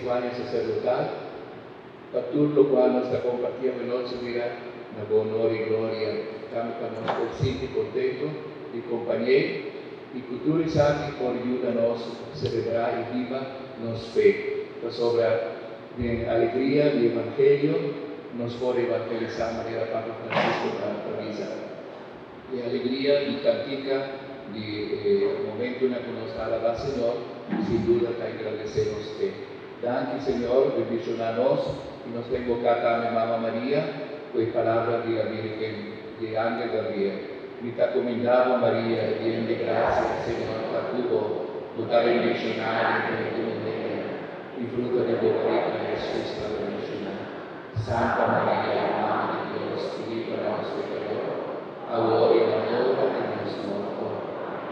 35 aña saserdotal, pa tur lokual nos ta kompartí awenochi bira na bo honor i gloria. Tambe pa nos por sinti kontentu di kompañ'é i ku tur esaki por yuda nos selebrá i biba nos fe, pasobra den alegria di evangelio nos por evangelisá manera Papa Francisco ta bisa. E alegria di kantika di e momentunan ku nos ta alabá Señor sin duda ta engrandesé nos fe. Danki Señor, bendishoná nos i nos ta inboká tambe Mama Maria ku e palabra di la Virgen di e Angel Gabriel, Mi ta kumindá bo Maria, yen di grasia, Señor ta ku bo, bo ta bendishoná den tur muhénan, i fruto di bo barika Hesus ta bendishoná. Santa Maria, Mama di Dios, pidi pa nos pekador, awor i na ora di nos morto.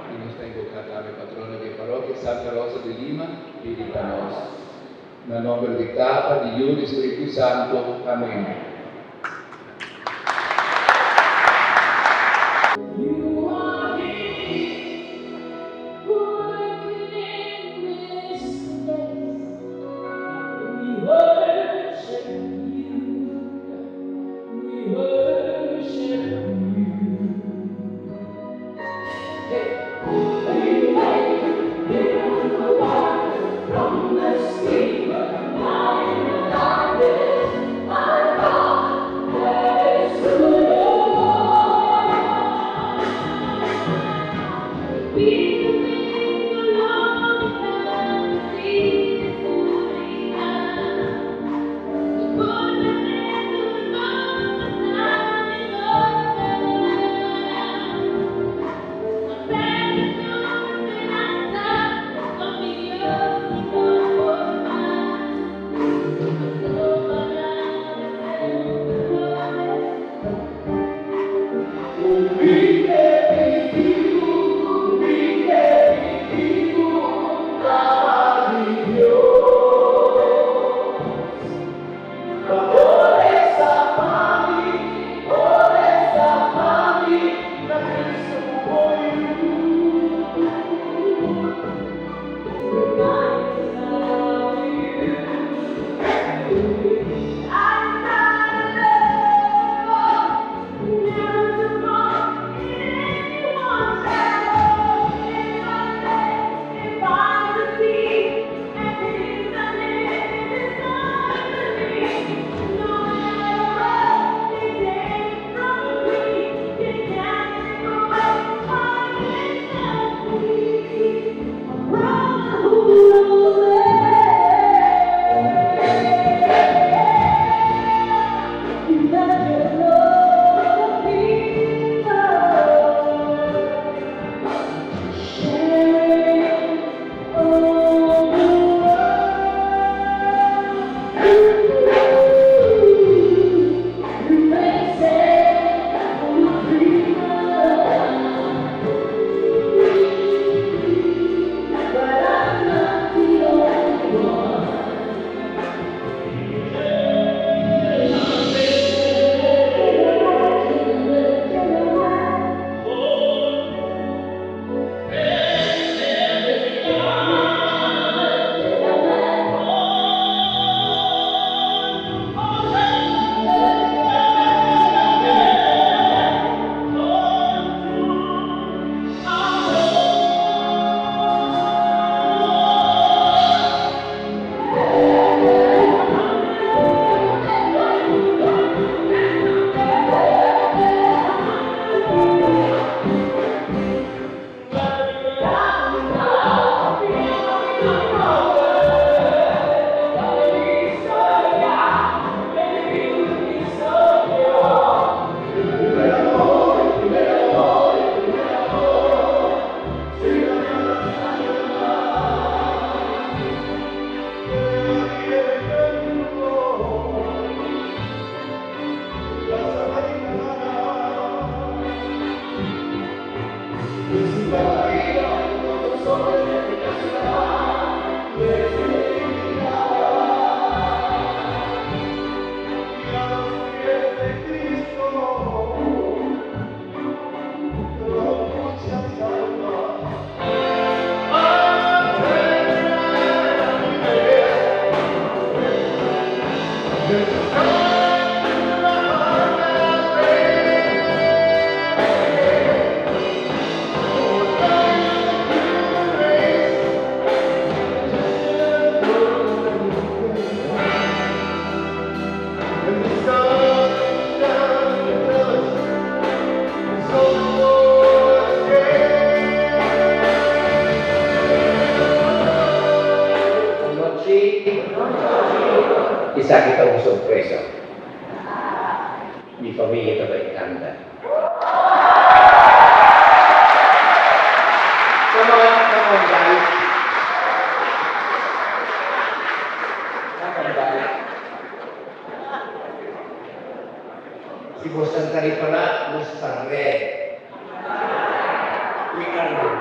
I nos ta invoká tambe patrona di e parokia, Santa Rosa di Lima, pidi pa nos. Na nomber di Tata, di Yu, di Spiritu Santu. Amen.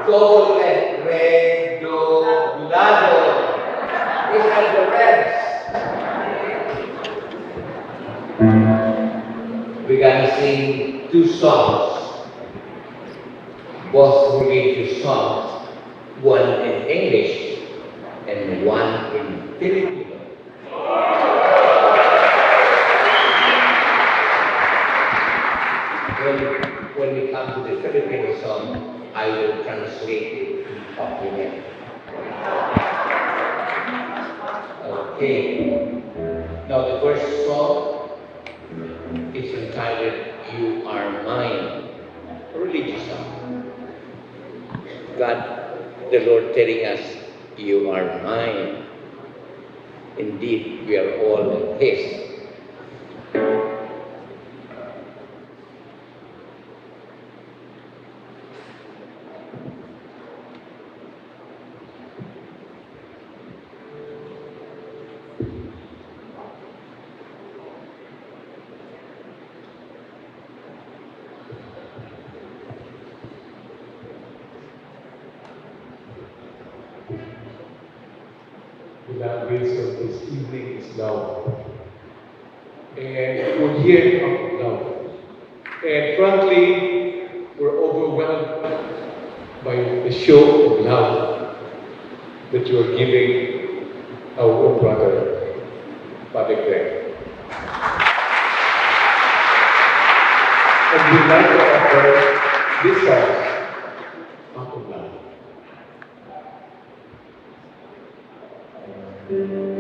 Doble, redoblado. These are the reds. We're gonna sing two songs, both religious songs, one in English and one in Filipino. When we come to the Filipino song, I will translate it in Papiamento. Okay. Now the first song is entitled "You Are Mine," a religious song. God, the Lord telling us, "You are mine." Indeed, we are all His. The language of this evening is love. And we're here out of love. And frankly, we're overwhelmed by the show of love that you are giving our own brother, Father Greg. And we'd like to offer this song out of love. Amen.